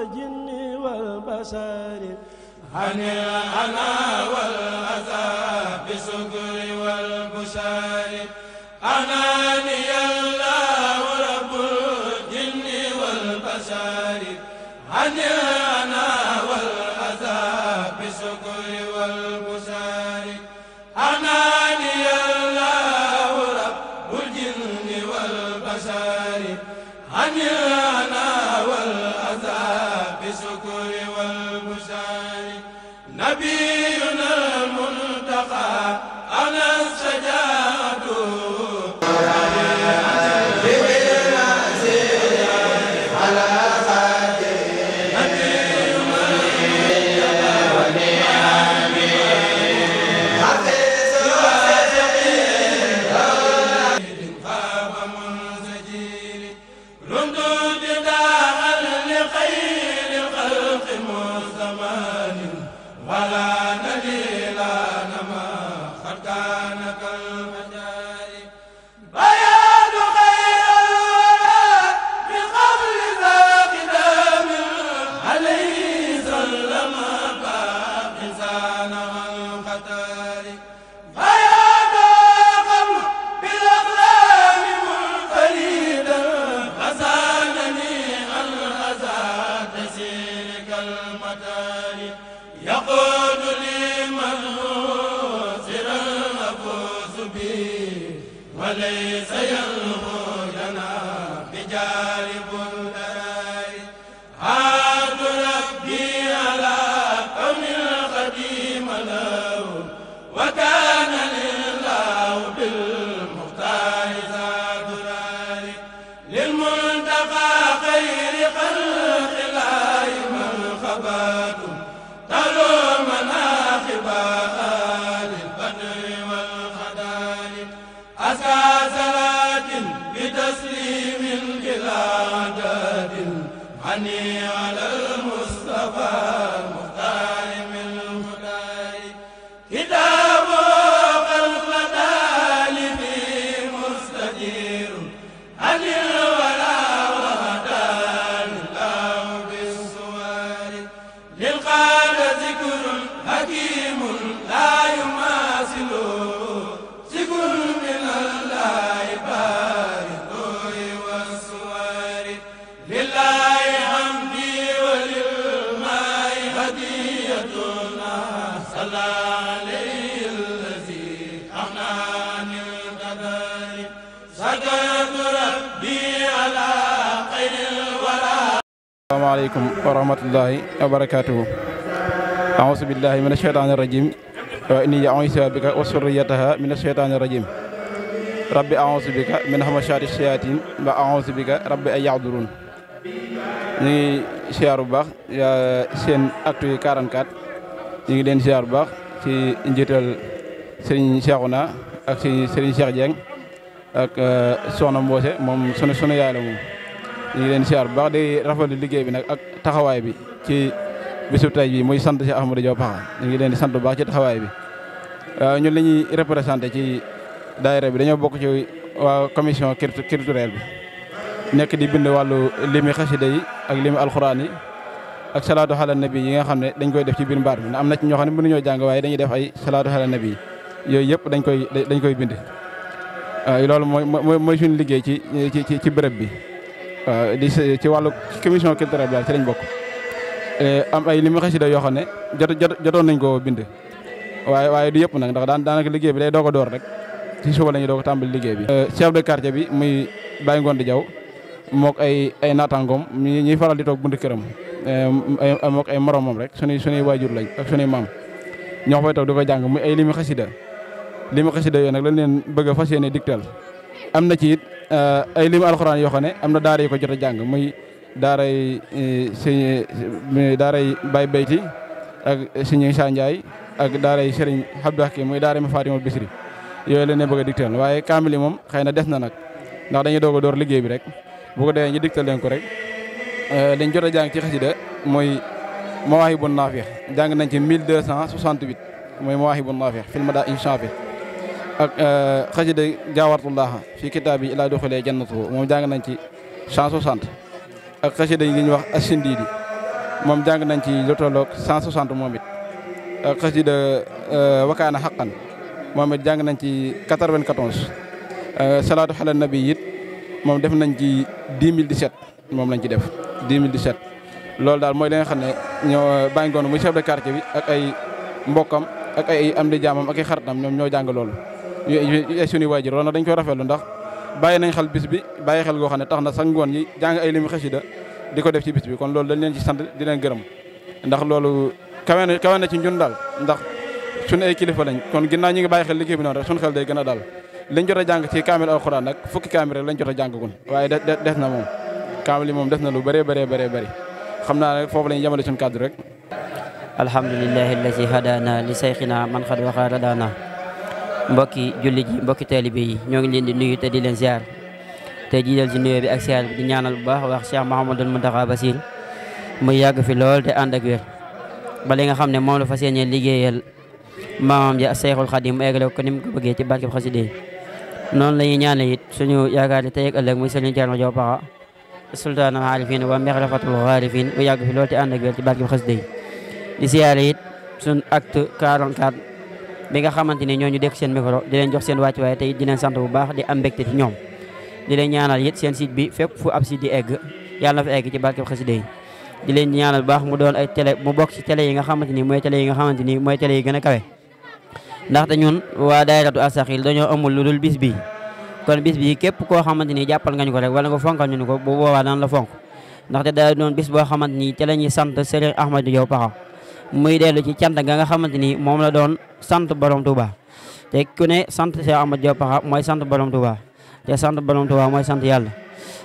الجن والبشر عن الأنا والأذى بالشكر والبشار أناني الله رب الجن والبشر عن الأنا والأذى بالشكر والبشار أناني الله رب الجن والبشر عن الأنا والأذى بالشكر والبشار نبينا المنتقى أنا السجاد يقول لي من سرا أفوز به وليس يلهو لنا بجانب الدار عاد ربي على قوم القديم له وكان لله بالمختار ذا درار للمنتقى خير خلق الله من خبات عني على المصطفى المختار من المختار كتاب الفتال في مستجير عن الولا وهدان الله بالصوار للقاد ذكر حكيم لا يماثله ذكر من الله بارك والصوار لله Assalamualaikum warahmatullahi wabarakatuh. A'udzu billahi minasyaitonir rajim. Wa inni a'udzu bika wa surriyataha minasyaitonir rajim. Rabbi a'udzu bika min hamazatis syayatin wa a'udzu bika rabbi ay yahdurun. Ñi ziar bu baax seen actu 44 ñi ngi leen ziar bu baax ci njiital Serigne Cheikhouna ak ci Serigne Cheikh Dieng ak Soxna Mbose moom sunu yaay la moom. ñu ngi leen siyaar bu baax di rafetlu liggéey bi nag ak taxawaay bi ci bisu tey bi muy sant si Ahmadou Diaw Pakha ñu ngi leen di sant bu baax ci taxawaay bi ñun li ñuy représenté ci daayira bi dañoo bokk ci waa commission culturelle bi nekk di bind wàllu limi xasida yi ak limi alxuraan yi ak salaatu ala nabi yi nga xam ne dañ koy def ci biir mbaar bi am na ci ñoo xam ne mënuñoo jàng waaye dañuy def ay salaatu ala nabi yooyu yëpp dañ koy bind loolu mooy suñu liggéey ci bërëb bi di ci wàllu commission culturelle bi daal ci lañ bokk am ay limi xasida yoo xam ne jotoon nañ koo bind waaye du yëpp nag ndax daanaka liggéey bi day doog a door rek ci suba la ñuy doog a tàmbali liggéey bi. chef de quartier bi muy Baye Ngondi Diaw mook ay naataangoom ñuy faral di toog buntu këram mook ay moromam rek suñuy waajur lañ ak suñuy maam ñoo fay toog di ko jàng muy ay limi xasida yooyu nag lañ leen bëgg a fas yéene digtal am na ci it ay limi alxuraan yoo xam ne am na daara yu ko jot a jàng muy daaray Baye Beyti ak Serigne Issa Ndiaye ak daaray Serigne Abdou Hakim muy daaray Mafatimul Bisri yooyu la ne bëgg a digtal waaye kaamil yi moom xëy na des na nag ndax dañuy doog a door liggéey bi rek bu ko dee ñu digtal leen ko rek dañ jot a jàng ci xasida mooy Mawaahibun Naafi' jàng nañ ci 1268 mooy Mawaahibun Naafi' fil Madaa'in Shaafi ak xasida Jaawartullah fi kitaabi ilaa duxulee jannatu moom jàng nañ ci 160 ak xasida yi ñuy wax As-Sindiidi moom jàng nañ ci lu tolloog 160 moom it ak xasida wakaana xaqan moom it jàng nañ ci 94 salaatu xala nabi it moom def nañ ci 2017 moom lañ ci def 2017 loolu daal mooy li nga xam ne ñoo bàyyi ngoon muy chef de quartier bi ak ay mbokkam ak ay am di jaamam ak ay xaritam ñoom ñoo jàng loolu ay suñu waajur loolu nag dañ koy rafetlu ndax bàyyi nañ xel bis bi bàyyi xel goo xam ne tax na sax ngoon yi jàng ay limi xasida di ko def ci bis bi kon loolu dañ leen ci sant di leen gërëm ndax loolu kawe na ci ñun daal ndax suñu ay kilifa lañ kon ginnaaw ñi ngi bàyyi xel liggéey bi noonu rek suñu xel day gën a daal liñ jot a jàng ci kaamil alxuraan nag fukki kaamil rek lañ jot a jàngagul waaye des na moom kaamil yi moom des na lu bëree bëri xam naa rek foofu lañu yemale suñu kàddu rek alhamdulillahi alladi hadana li sayxina man xad waxa radana mbokki julli ji mbokki taalibe yi ñoo ngi leen di nuyu te di leen ziar te jiital ci nuyoo bi ak ziar bi di ñaanal bu baax wax Cheikh Mouhamadoul Mountakha Bassir muy yàgg fi lool te ànd ak wér ba li nga xam ne moom la fas yéene liggéeyal maamam ja Seyxul Xadim mu eggale ko ni mu ko bëggee ci barkeb xasida yi noonu la ñuy ñaanal it suñu yaakaar yi tey ak ëllëg muy Serigne Thierno Diaw Pakha sultaanul aarifin wa mexrafatul xaarifin bu yàgg fi lool te ànd ak wér ci barkeb xasida yi di siyaare it suñ acte 44 bi nga xamante ni ñoo ñu dekk seen micro di leen jox seen wàccuwaay te it di leen sant bu baax di am mbégte ci ñoom di leen ñaanal it seen site bi fépp fu ab site di egg yàlla na fa egg ci barkeb xasida yi di leen ñaanal bu baax mu doon ay télé mu bokk ci télé yi nga xamante ni mooy télé yi nga xamante ni mooy télé yi gën a kawe ndaxte ñun waa daayiratu Asaxil dañoo amul lu dul bis bi kon bis bi képp koo xamante ni jàppal nga ñu ko rek wala nga fonkal ñu ko bu boobaa daan la fonk ndaxte daa doon bis boo xamante ni ci la ñuy sant Serigne Ahmadou Diaw Pakha muy dellu ci cant ga nga xamante ni moom la doon sant borom Touba te ku ne sant Cheikh Ahmadou Diaw Pakha mooy sant borom Touba te sant borom Touba mooy sant yàlla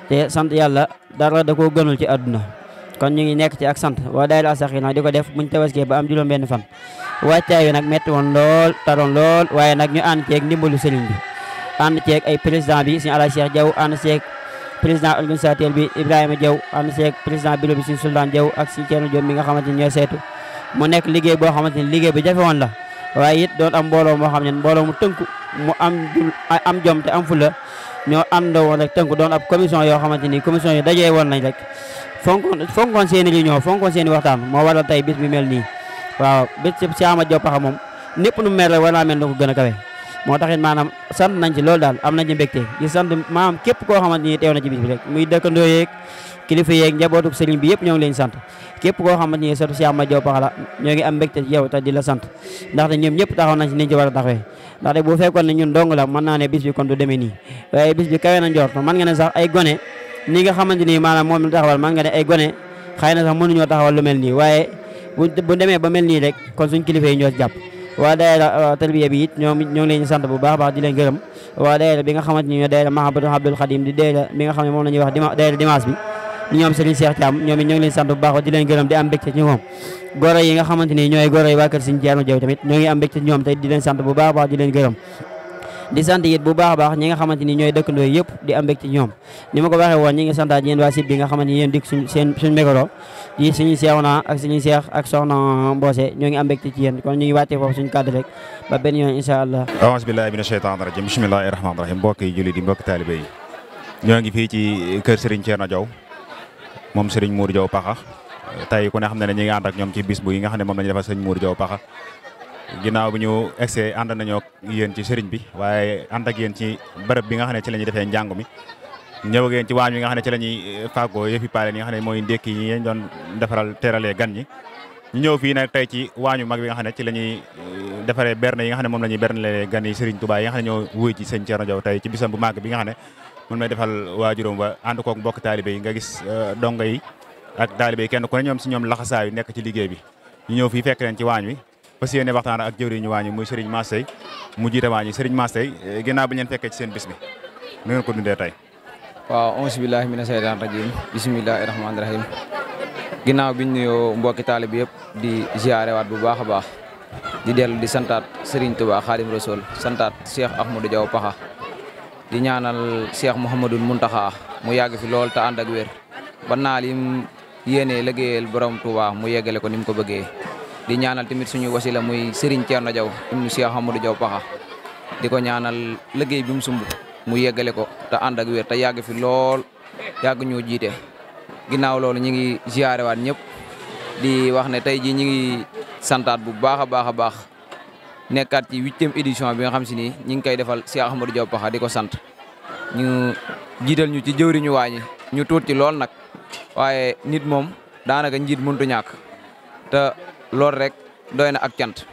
te sant yàlla dara da koo gënul ci àdduna kon ñu ngi nekk ci ak sant waa daayira Asaxil nag di ko def buñ tabaskee ba am juróom benn fan wàccaay wi nag metti woon lool taroon lool waaye nag ñu ànd ceeg ndimbalu sëriñ bi ànd ceeg ay président bi suñu Alaaj Cheikh Diaw ànd ceeg président organisateur bi Ibrahima Diaw ànd ceeg président bureau bi suñu Sultaan Diaw ak suñu Thierno Diop mi nga xamante ni ñooy seetu mu nekk liggéey boo xamante ni liggéey bi jafe woon la waaye it doon am mbooloo moo xam ne mbooloo mu tënku mu am jom te am fula ñoo àndoo woon rek tënku doon ab commission yoo xamante ni commission yi dajee woon nañ rek fonkoon seen i réunion fonkoon seen i waxtaan moo waral tey bis bi mel nii waaw bés si Ahmadou Diaw Pakha moom népp nu mel rek war naa mel na ko gën a kawe moo taxit maanaam sant nañ ci loolu daal am nañ ci mbégte di sant maanaam képp koo xamante ni teew na ci bis bi rek muy dëkkandoo yeeg kilifa yeeg njabootu sëriñ bi yëpp ñoo ngi leen sant képp koo xamante ni surtout si Ahmadou Diaw Pakha la ñoo ngi am mbégte ci yow te di la sant ndaxte ñoom ñëpp taxaw nañ ci niñ ci war a taxawee ndaxte bu fekkoon ne ñun dong la mën naa ne bis bi kon du demee nii waaye bis bi kawe na njort mën nga ne sax ay gone ni nga xamante ni maanaam moom la taxawal mën nga ne ay gone xëy na sax mënuñoo taxawal lu mel nii waaye bu demee ba mel nii rek kon suñ kilifa yi ñoo ci jàpp waa daayira tarbiya bi it ñoo ngi leen sant bu baax baax di leen gërëm waa daayira bi nga xamante ni ñoo daayira Mahabbatu Abdul Xadim di daayira bi nga xam ne moom la ñuy wax daayira dimanche bi ni ñoom Serigne Cheikh Thiam ñoom it ñoo ngi leen sant bu baax di leen gërëm di am mbégte ci ñoom goro yi nga xamante ni ñooy goro yi waa kër Serigne Thierno Diaw tamit ñoo ngi am mbégte ci ñoom te di leen sant bu baax baax di leen gërëm di sant it bu baax a baax ñi nga xamante ni ñooy dëkkandoo yëpp di am mbégte ci ñoom ni ma ko waxee woon ñi ngi santaat yéen waa site bi nga xamante ni yéen dikk suñ micro yi suñu Seexuna ak suñu Seex ak soxna Mboose ñoo ngi am mbégte ci yéen kon ñu ngi wàccee foofu suñu kàddu rek ba benn yoon incha allah aouzu billahi mina sheytaani rajim bismillahi rahmaani rahim mbokki jullit yi mbokki taalibe yi ñoo ngi fii ci kër Serigne Thierno Diaw moom Serigne Modou Diaw Pakha tey ku ne xam ne ñi ngi ànd ak ñoom ci bis bu yi nga xam ne moom la ñu defal Serigne Modou Diaw Pakha ginnaaw bi ñu egsee ànd nañoo yéen ci sëriñ bi waaye ànd ak yéen ci bërëb bi nga xam ne ci la ñuy defee njàng mi ñëw ak yéen ci waañ wi nga xam ne ci la ñuy fàggoo yëfi paale yi nga xam ne mooy ndékki yi ngeen doon defaral teeralee gan ñi ñu ñëw fii nag tey ci waañu mag bi nga xam ne ci la ñuy defaree berne yi nga xam ne moom la ñuy bernelee gan yi Serigne Touba yi nga xam ne ñoo wuy ci sëñ Thierno Diaw tey ci bisam bu màgg bi nga xam ne moom lay defal waajuróom ba ànd koog mbokk taalibe yi nga gis donga yi ak taalibe yi kenn ku ne ñoom si ñoom laxasaayu nekk ci liggéey bi ñu ñëw fii fekk leen ci waañ wi fas yéene waxtaan ak jëwriñu waañ wi muy Serigne Massey mu jiite waañ wi Serigne Massey ginnaaw bi ñu leen fekkee ci seen bis bi nu ngeen ko dundee tey waaw auzu billahi mina seytaan rajim bismillahi rahmaani rahim ginnaaw biñ nuyoo mbokki taalibe yëpp di ziare waat bu baax a baax di dellu di santaat Serigne Touba Khadim Rasoul santaat Cheikh Ahmadou Diaw Pakha di ñaanal Cheikh Mouhamadoul Mountakha mu yàgg fi lool te ànd ak wér ba naa lim yéenee liggéeyal borom Touba mu yeggale ko ni mu ko bëggee di ñaanal tamit suñu wasila muy Serigne Thierno Diaw ibnu Cheikh Ahmadou Diaw Pakha di ko ñaanal liggéey bi mu sumb mu yeggale ko te ànd ak wér te yàgg fi lool yàgg ñoo jiite ginnaaw loolu ñu ngi ziare waat ñëpp di wax ne tey jii ñu ngi santaat bu baax a baax nekkaat ci 8e édition bi nga xam si ni ñi ngi koy defal Cheikh Ahmadou Diaw Pakha di ko sant ñu jiital ñu ci jëwriñu waañi ñu tuut ci lool nag waaye nit moom daanaka njiit mëntu ñàkk te loolu rek doy na ak cant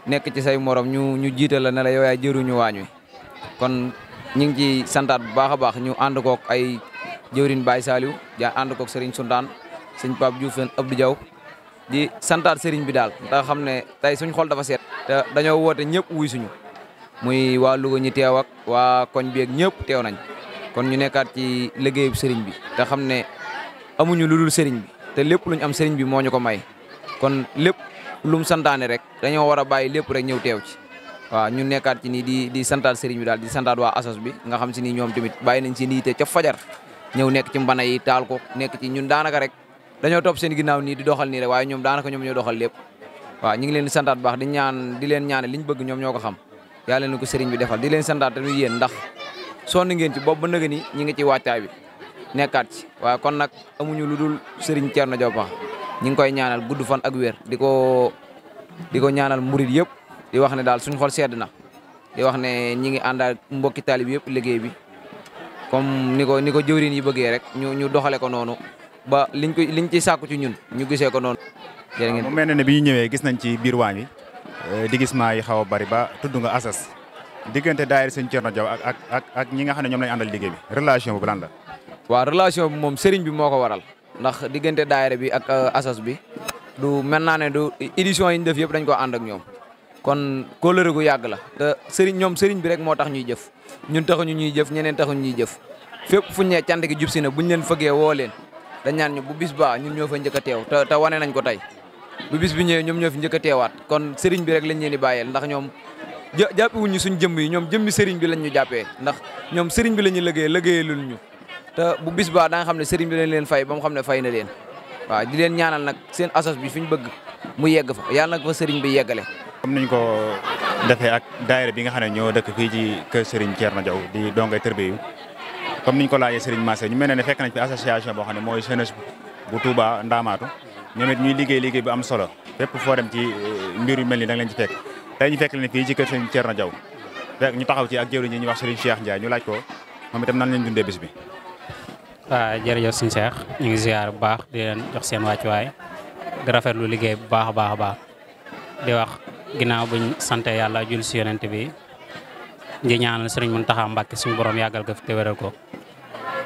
nekk ci say morom ñu jiital la ne la yow yaay jëruñu waañ wi kon ñu ngi ci santaat bu baax a baax ñu ànd kook ay jëwriñ Baye Saliou ja ànd kook Serigne Soundane sëñ Pape Diouf Abdou Diaw di santaat Serigne bi daal ndax xam ne tey suñ xol dafa seet te dañoo woote ñëpp wuy suñu muy waa Louga ñi teew ak waa koñ bi ak ñëpp teew nañ kon ñu nekkaat ci liggéeyu Serigne bi te xam ne amuñu lu dul Serigne bi te lépp luñ am Serigne bi moo ñu ko may kon lépp lum santaane rek dañoo war a bàyyi lépp rek ñëw teew ci waaw ñu nekkaat ci nii di santaat Serigne bi daal di santaat waa ASOS bi nga xam si ni ñoom tamit bàyyi nañ seen yitte ca fajar ñëw nekk ci mbana yi taal ko nekk ci ñun daanaka rek dañoo topp seen ginnaaw nii di doxal nii rek waaye ñoom daanaka ñoom ñoo doxal lépp waaw ñu ngi leen di santaat bu baax di leen ñaane liñ bëgg ñoom ñoo ko xam yàlla na ko Serigne bi defal di leen santaat tamit yéen ndax sonn ngeen ci boobu ba nëga ni ñi ngi ci wàccaay bi nekkaat ci waaye kon nag amuñu lu dul Serigne Thierno Diaw Pakha ñi ngi koy ñaanal gudd fan ak wér di ko ñaanal murid yëpp di wax ne daal suñ xol sedd na di wax ne ñi ngi ànd ak mbokki taalib yëpp liggéey bi comme ni ko jëwriñ yi bëggee rek ñu doxale ko noonu ba liñ ci sàkku ci ñun ñu gisee ko noonu. jërë ngeen mu mel ne bi ñu ñëwee gis nañ ci biir waañ wi di gis maa yi xaw a bari ba tudd nga ASOS diggante daayira sëñ Thierno Diaw ak ñi nga xam ne ñoom lañ àndal liggéey bi relation boobu lan la. waaw relation bi moom Serigne bi moo ko waral ndax diggante daayira bi ak ASOS bi du mel naa ne du édition yi ñu def yëpp dañ ko ànd ak ñoom kon kóllëre gu yàgg la te Serigne bi rek moo tax ñuy jëf ñun taxuñu ñuy jëf ñeneen taxuñu ñuy jëf fépp fuñ ne cant gi jub si na buñ leen fëggee woo leen dañ ñaan ñu bu bis ba ñun ñoo fa njëkk a teew te wane nañ ko tey bu bis bi ñëwee ñoom ñoo fi njëkk a teewaat kon Serigne bi rek lañ leen di bàyyeel ndax ñoom jàppewuñ ñu suñ jëmm yi ñoom jëmmi Serigne bi lañ ñu jàppee ndax ñoom Serigne bi la ñuy liggéeyalul ñu te bu bis ba da nga xam ne Serigne bi lañ leen fay ba mu xam ne fay na leen waaw di leen ñaanal nag seen ASOS bi fi ñu bëgg mu yegg fa yàlla nag fa Serigne bi yeggale. comme niñ ko defee ak daayira bi nga xam ne ñoo dëkk fii ci kër Serigne Thierno Diaw di dongay tërbiyu comme niñ ko laajee Serigne Massé ñu mel ne fekk nañ fi association boo xam ne mooy jeunesse bu Touba Ndamaatu ñoom it ñuy liggéey bu am solo fépp foo dem ci mbir yu mel ni da nga leen ci fekk tey ñu fekk leen fii ci kër Serigne Thierno Diaw fekk ñu taxaw ci ak jëwriñ ñi ñuy wax Serigne Cheikh Ndiaye ñu laaj ko moom itam nan lañ dundee bis bi. waaw jërëjëf suñu Cheikh ñu ngi ziar bu baax di leen jox seen wàccuwaay di rafetlu liggéey bu baax a baax di wax ginnaaw buñ sante yàlla jul si yonent bi di ñaanal Serigne Mountakha Mbacké suñu borom yàggal ko fi te wéral ko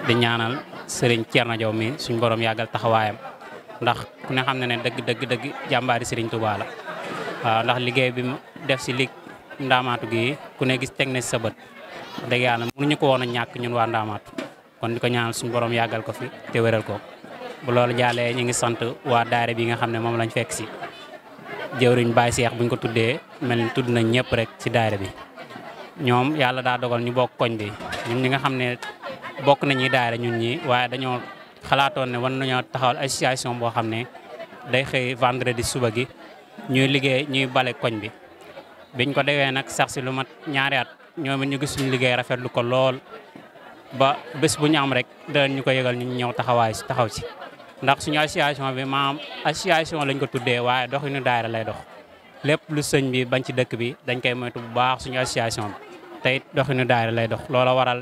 di ñaanal Serigne Thierno Diaw mi suñu borom yàggal taxawaayam ndax ku ne xam ne ne dëgg jàmbaari Serigne Touba la waaw ndax liggéey bi mu def si lig Ndamaatu gi ku ne gis teg na si sa bët dëgg yàlla mënuñu ko woon a ñàkk ñun waa Ndamaatu kon di ko ñaanal suñu borom yàggal ko fi te wéral ko bu loolu jàllee ñu ngi sant waa daayira bi nga xam ne moom lañ fekk si jëwriñ Baye Cheikh buñ ko tuddee mel ni tudd nañ ñëpp rek si daayira bi ñoom yàlla daa dogal ñu bokk koñ bi ñun ñi nga xam ne bokk nañuy daayira ñun ñi waaye dañoo xalaatoon ne war nañoo taxawal association boo xam ne day xëy vendredi suba gi ñuy liggéey ñuy bale koñ bi biñ ko defee nag sax si lu mat ñaari at ñoom it ñu gis suñu liggéey rafetlu ko lool ba bés bu ñu am rek danañ ñu ko yëgal ñu ñëw taxaw ci ndax suñu association bi maam association lañ ko tuddee waaye doxinu daayira lay dox lépp lu sëñ bi bañ ci dëkk bi dañ koy moytu bu baax suñu association bi te it doxinu daayira lay dox loola waral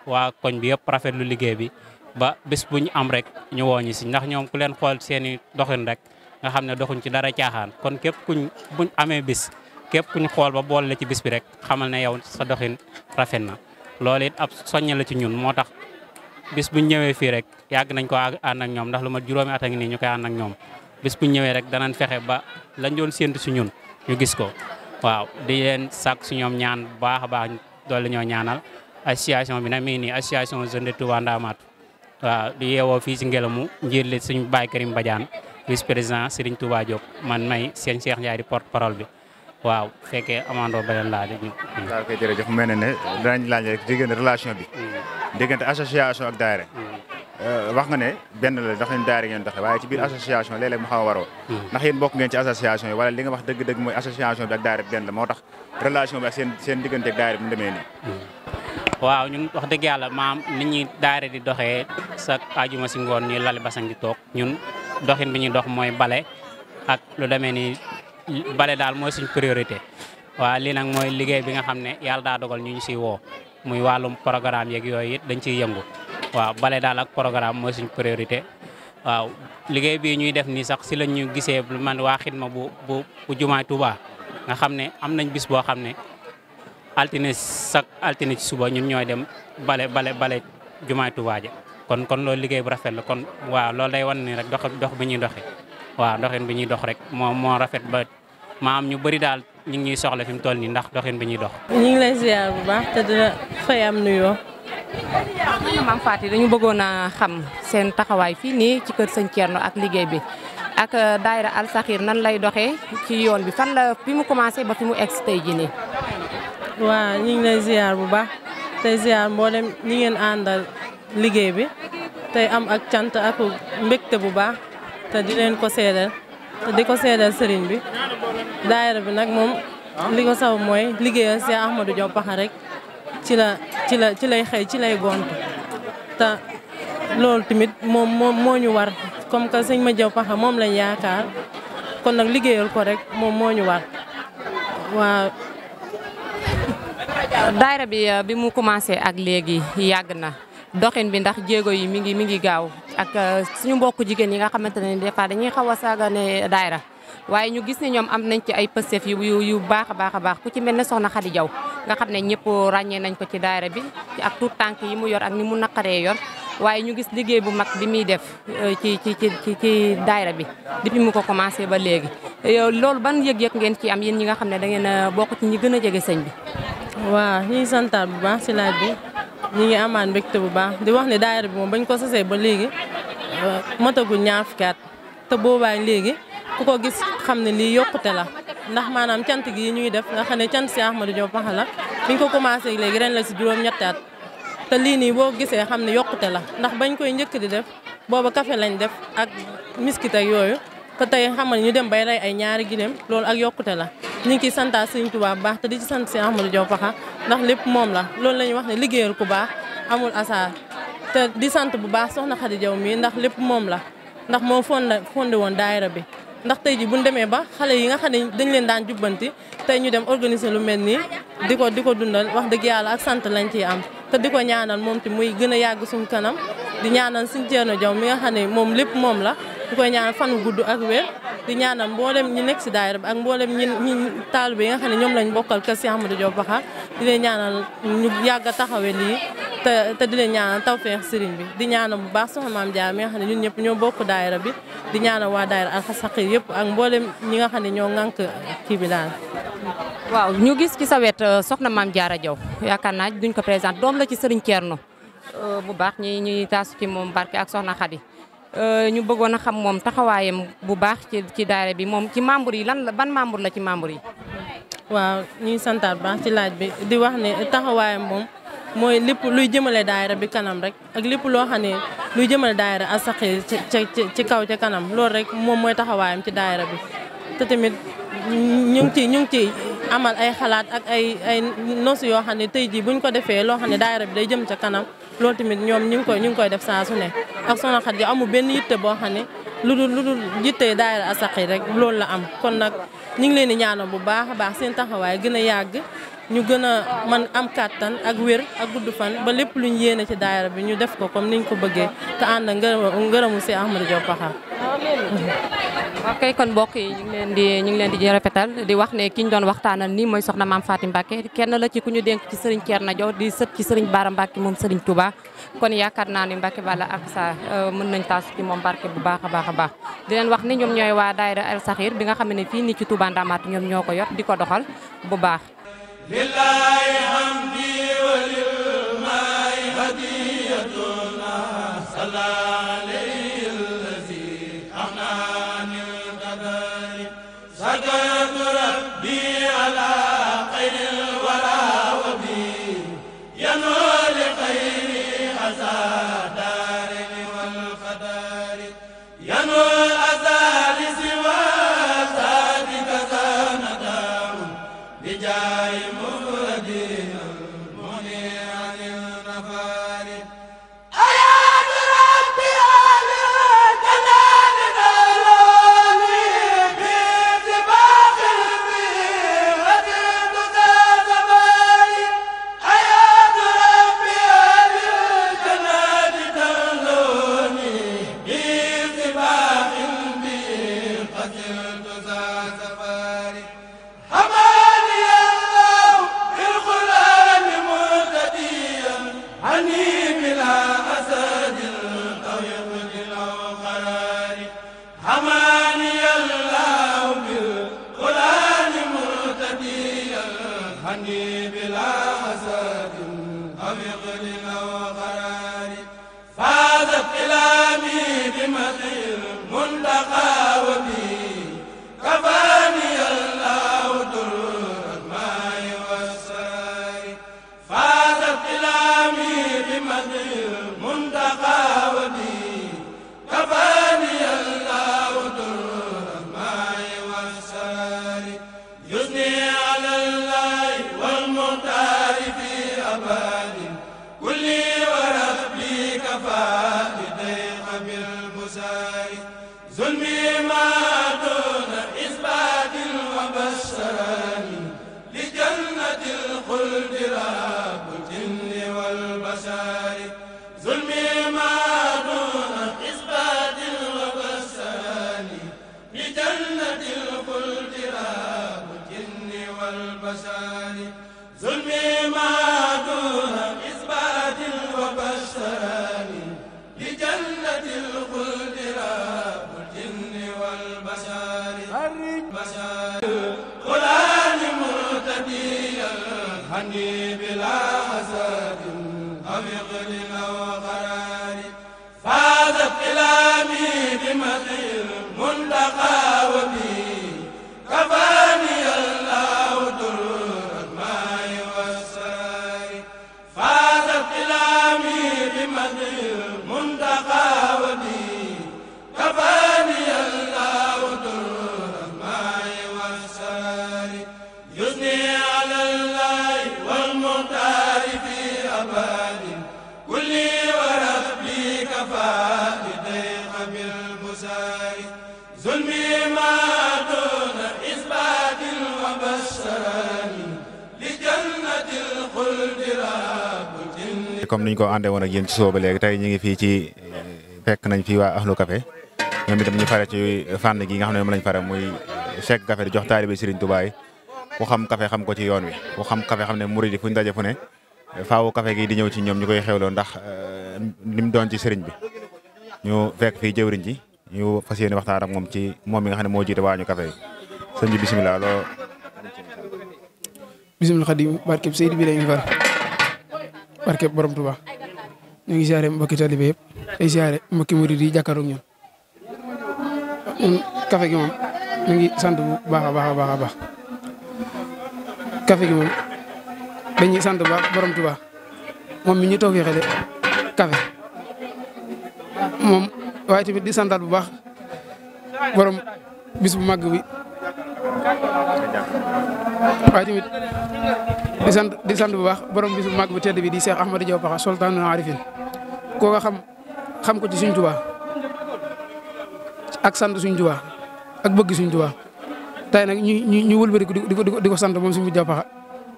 waa koñ bi yëpp rafetlu liggéey bi ba bés bu ñu am rek ñu woo ñu si ndax ñoom ku leen xool seeni doxin rek nga xam ne doxuñ ci dara caaxaan kon képp buñ amee bis képp kuñ xool ba boole la ci bis bi rek xamal ne yow sa doxin rafet na loolu it ab soññe la ci ñun moo tax bis buñ ñëwee fii rek yàgg nañ ko ànd ak ñoom ndax lu ma juróomi at a ngi nii ñu koy ànd ak ñoom bis buñ ñëwee rek danañ fexe ba lañ doon séentu si ñun ñu gis ko waaw di leen sàkk si ñoom ñaan bu baax a baax doole ñoo ñaanal association bi nag mi ngi nii association Jeunes de Touba Ndamatou waaw di yeewoo fii si Ngelamu njiit li suñu Baye Karim Badiane vice président Serigne Touba Diop man may seen Cheikh Ndiaye di porte parole bi waaw fekkee amandoo beneen laa di ñu. waaw kay jërëjëf mu mel ne danañ laaj rek diggante relation bi. diggante association ak daayira. wax nga ne benn la dox nañ daayira ngeen doxee waaye ci biir association léeg-léeg mu xaw a waroo. ndax yéen bokk ngeen ci association yi wala li nga wax dëgg-dëgg mooy association bi ak daayira bi benn la moo tax relation bi ak seen diggante ak daayira bi mu demee nii. waaw ñun wax dëgg yàlla maam nit ñi daayira di doxee sa ajuma si ngoon ñuy lali basang di toog ñun doxin bi ñuy dox mooy bale ak lu demee ni bale daal mooy suñ priorité. waaw lii nag mooy liggéey bi nga xam ne yàlla daa dogal ñu siy woo muy wàllum programme yeeg yooyu it dañ ciy yëngu waaw bale daal ak programme mooy suñ priorité. waaw liggéey bii ñuy def nii sax si lañ ñu gisee man waa xidma bu jumaay Touba nga xam ne am nañ bis boo xam ne altine ci suba ñun ñooy dem bale jumaay Touba ja kon loolu liggéey bu rafet la kon waaw loolu day wan ni rek dox bi ñuy doxee waaw doxin bi ñuy dox rek moo rafet ba ma am ñu bëri daal ñu ngi ñuy soxla fi mu toll nii ndax doxin bi ñuy dox. ñu ngi lay ziar bu baax te dina fay am nuyoo. Maam Faty dañu bëggoon a xam seen taxawaay fii nii ci kër sëñ Thierno ak liggéey bi ak daayira Al Sakhir nan lay doxee ci yoon bi fan la fi mu commencé ba fi mu egg tey jii nii. waaw ñu ngi lay ziar bu baax tey ziar mboolem ñi ngeen àndal liggéey bi tey am ak cant ak mbégte bu baax te di leen ko seedal te di ko seedal sëriñ bi daayira bi nag moom li ko saw mooy liggéeyal Cheikh Ahmadou Diaw Pakha rek ci lay xëy ci lay gont te loolu tamit moom moo ñu war comme que sëñ ma Diaw Pakha moom lañ yaakaar kon nag liggéeyal ko rek moom moo ñu war waaw. daayira bi mu commencé ak léegi yàgg na doxin bi ndax jéego yi mi ngi gaaw ak suñu mbokku jigéen yi nga xamante ne des fois dañuy xaw a saagane daayira waaye ñu gis ne ñoom am nañ ci ay pëstef yu baax a baax ku ci mel ne soxna Khady Diaw nga xam ne ñëpp ràññee nañ ko ci daayira bi ak tout tànk yi mu yor ak ni mu naqaree yor waaye ñu gis liggéey bu mag bi muy def ci daayira bi depuis mu ko commencé ba léegi loolu ban yëg-yëg ngeen ci am yéen ñi nga xam ne da ngeen a bokk ci ñi gën a jege sëñ bi. waaw ñu ngi santaat bu baax si laaj bi ñu ngi amaan mbégte bu baax di wax ne daayira bi moom bañ ko sosee ba léegi matagul ñaar fukki at te boobaa léegi ku ko gis xam ne lii yokkute la ndax maanaam cant gi ñuy def nga xam ne cant si Ahmadou Diaw Pakha la biñ ko commencé léegi ren la si juróom-ñetti at te lii nii boo gisee xam ne yokkute la ndax bañ koy njëkk di def booba café lañ def ak miskit ak yooyu te tey xam ñu dem bay rey ay ñaari gileem loolu ak yokkute la ñu ngi ciy santaat Sëriñ Tuubaa bu baax te di ci sant si Ahmadou Diaw Pakha ndax lépp moom la loolu la ñuy wax ne liggéeyal ku baax amul asaar te di sant bu baax soxna Khady Diaw mii ndax lépp moom la ndax moo fondé woon daayira bi ndax tey ji bu ñu demee ba xale yi nga xam ne dañ leen daan jubbanti tey ñu dem organiser lu mel nii di ko dundal wax dëgg yàlla ak sant lañ ciy am te di ko ñaanal moom ti muy gën a yàgg suñu kanam di ñaanal Sëriñ Thierno Diaw mi nga xam ne moom lépp moom la di koy ñaanal fan wu gudd ak wér di ñaanal mboolem ñi nekk si daayira bi ak mboolem ñi taalibe yi nga xam ne ñoom lañ bokkal kër si Ahmadou Diaw Pakha di leen ñaanal ñu yàgg a taxawee lii te di leen ñaanal tawfeex sëriñ bi di ñaanal bu baax soxna Maam Jaara mi nga xam ne ñun ñëpp ñoo bokk daayira bi di ñaanal waa daayira Al Sakhir yëpp ak mboolem ñi nga xam ne ñoo ŋànk kii bi daal. waaw ñu gis ci sa wet soxna Maam Jaara Diaw yaakaar naa duñ ko présenté doom la ci sëriñ Thierno bu baax ñuy taasu ci moom barke ak soxna Khady ñu bëggoon a xam moom taxawaayam bu baax ci daayira bi moom ci membre yi ban membre la ci membre yi. waaw ñuy santaat baax ci laaj bi di wax ne taxawaayam moom mooy lépp luy jëmale daayira bi kanam rek ak lépp loo xam ne luy jëmale daayira Al Sakhir ci kaw ca kanam loolu rek moom mooy taxawaayam ci daayira bi te tamit ñu ngi ci amal ay xalaat ak ay nosu yoo xam ne tey jii buñ ko defee loo xam ne daayira bi day jëm ca kanam loolu tamit ñoom ñu ngi koy def saa su ne ak soxna Khady amul benn yitte boo xam ne lu dul yitte daayira Al Sakhir rek loolu la am kon nag ñu ngi leen di ñaanal bu baax a baax seen taxawaay gën a yàgg ñu gën a man am kàttan ak wér ak gudd fan ba lépp luñ yéene ci daayira bi ñu def ko comme niñ ko bëggee te ànd ak ngërëmu si Ahmadou Diaw Pakha. ok kon mbokk yi ñu ngi leen di rafetal di wax ne ki ñu doon waxtaanal nii mooy soxna Maam Faty Mbacké kenn la ci ku ñu dénk ci Serigne Thierno Diaw di sët ci Serigne Bara Mbacké moom Serigne Touba kon yaakaar naa ni Mbacké Balla ak sa mën nañ taas ci moom barke bu baax a baax di leen wax ni ñoom ñooy waa daayira Al Sakhir bi nga xam ne fii nii ci Touba Ndamatou ñoom ñoo ko yor di ko doxal bu baax. lillahi hamdi wa lil ma'i hadiyatuna sallallahu allazi ahnani al-qadari sakartu rabbi ala khairil wara wa bi yanwali khairi azadari wal qadari yanwal azali siwa sadika zanadam bijay Ayat Rabbi غزلت ذا سفار حماني الله بالقرآن مهتديا عني بلا أسد أو يقتل أو قرار حماني الله بالقرآن مهتديا عني بلا أسد أو يقتل أو قرار فازت كلامي بمدح المنتقى وبي كفاني الله در الماء والسار فازت كلامي بمدح المنتقى وبي كفاني الله در الماء والسار يثني على الله والمختار في أباد كل وربي كفى لديك بالبسار ظلمي ما دون إثبات وبشرني لجنة الخلد رب الجن والبشر ظلمي ما دون إثبات وبشرني لجنة الخلد رب الجن والبشر ظلمي ما دون إثبات وبشرني لجنة الخلد رب الجن والبشر القرآن مهتديا هني بلا حسد أو يقل أو قرار فازت كلامي بمدح المنتقى وبي كفاني الله در الماء والسار فازت كلامي بمدح المنتقى وبي كفاني الله در الماء والسار يثني على الله والمختار في أباد كل وربي كفى لديك بالبسار ظلمي ما دون إثبات وبشرني لجنة الخلد رب الجن comme niñ ko àndee woon ak yéen ci suba ba léegi tey ñu ngi fii ci fekk nañ fii waa Ahlu Café ñoom itam ñu fare ci fànn gi nga xam ne moom lañ fare muy sekk café di jox taalibe Serigne Touba yi ku xam café xam ko ci yoon wi ku xam café xam ne murid yi fu ñu daje fu ne faawu café gi di ñëw ci ñoom ñu koy xewloo ndax li mu doon ci sëriñ bi ñu fekk fii jëwriñ ji ñu fas yéene waxtaan ak moom ci moom mi nga xam ne moo jiite waañu café yi sëñ bi bisimilah loo bisimilah Xadim barkeb Seydi bi lañu far barkeb borom Touba ñu ngi siyaare mbokki taalibe yëpp tey siyaare mbokki murid yi jàkkaaroog ñun café gi moom ñu ngi sant bu baax a baax a baax a baax café gi moom dañuy sant bu baax borom Touba moom mi ñu toog fi xele café moom waaye tamit di santaat bu baax borom bis bu màgg bi waaye tamit di sant bu baax borom bis bu màgg bu tedd bi di Cheikh Ahmadou Diaw Pakha sultaanul arifin koo nga xam ko ci suñ Touba ak sant suñ Touba ak bëgg suñ Touba tey nag ñu wëlbati ko di ko sant moom suñu Diaw Pakha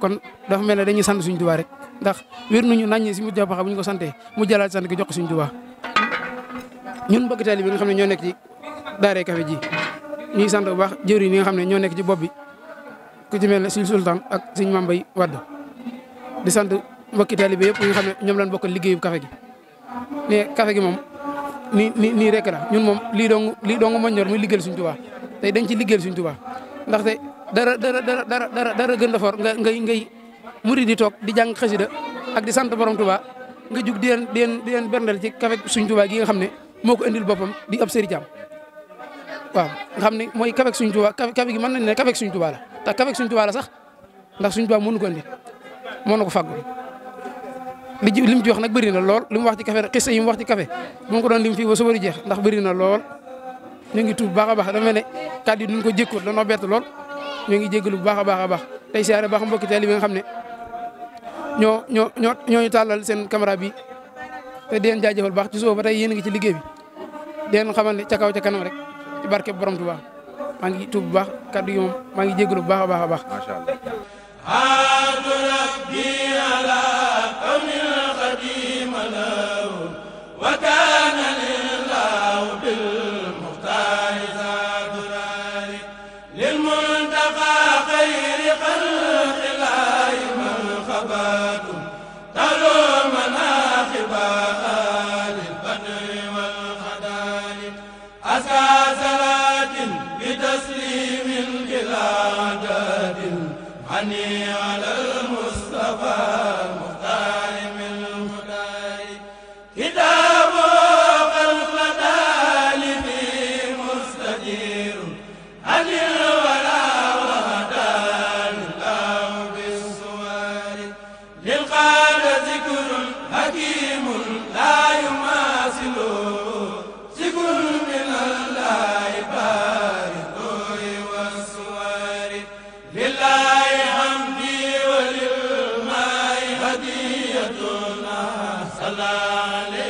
kon dafa mel ne dañuy sant suñ Touba rek ndax wér nañu naññi suñu Diaw Pakha bu ñu ko santee mu jëlaat sant gi jox ko suñ Touba ñun mbokki taalibe bi nga xam ne ñoo nekk ci daaree café ji ñuy sant bu baax jëwriñ yi nga xam ne ñoo nekk ci bopp bi ku ci mel ne suñu sultaan ak suñu mambay wadd di sant mbokki taalibe yëpp nga xam ne ñoom lañ bokkal liggéeyu café gi ne café gi moom nii rek la ñun moom lii dong moo ñor muy liggéeyal suñ Touba tey dañ ci liggéeyal suñ Touba ndaxte dara gën a fort ngay murid di toog di jàng xasida ak di sant borom Touba nga jug di leen berndel ci café suñ Touba gi nga xam ne moo ko indil boppam di ab sëriñam waaw nga xam ne mooy café suñ Touba café gi mën nañ ne café suñ Touba la te café suñ Touba la sax ndax suñ Touba mënu ko indi moo na ko fàggul li mu ci wax nag bëri na lool li mu wax ci café xissa yi mu wax ci café bu ma ko doon lim fii ba suba di jeex ndax bëri na lool ñu ngi tuub baax a baax dafa mel ne kàddu yi duñ ko jékkoon danoo bett lool ñu ngi jéggalu bu baax a baax a baax tey siyaare baax mbokki teel bi nga xam ne ñoo tàllal seen caméra bi te di leen jaajëfal baax ci suba ba tey yéen a ngi ci liggéey bi di leen xamal ne ca kaw ca kanam rek ci barke borom Tuubaa maa ngi tuub bu baax kàddu yi moom maa ngi jéggalu bu baax a baax a baax. macha allah. وكان لله بالمختار ذا هني على المصطفى المختار من المختار كتاب القتال في مستجير عن الولا وهدان الله بالصور للقاد ذكر حكيم لا يماثله ذكر من الله بارك والصور لله حمدي وللماء هديتنا صلى عليه